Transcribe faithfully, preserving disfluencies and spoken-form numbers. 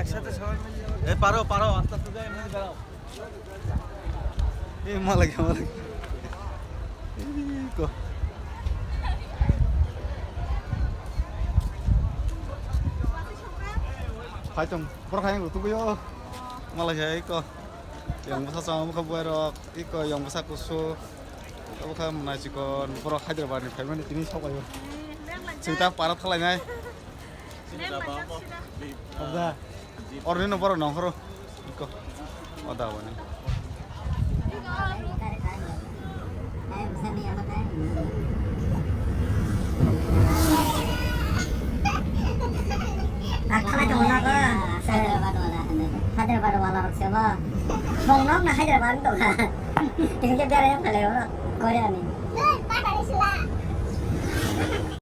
একসাথে সবাই মিলে যাবো। এ, পারো, পারো, আস্তে আস্তে যাও, এমনি দাঁড়াও। এ, মালা গিয়া, মালা গিয়া। এই কো। Hai tong, borok hai ang tugui o. Malaysia iko. Yang bwsa chama bwkha buai rok, iko yang bwsa kusu. Abo kha mwnai chikon, borok Hyderabad ni phaimani tini sok laio. Chwng ta para thalai nai. Abda. Orni no borok nongkhoro. Iko. Oda bani. Akhai tong na ko. Hyderabad wala hwnwi. Hyderabad wala rok se bo. Bong nok na Hyderabad tong kha. Tini ke berai yang phale oro. Korea ni.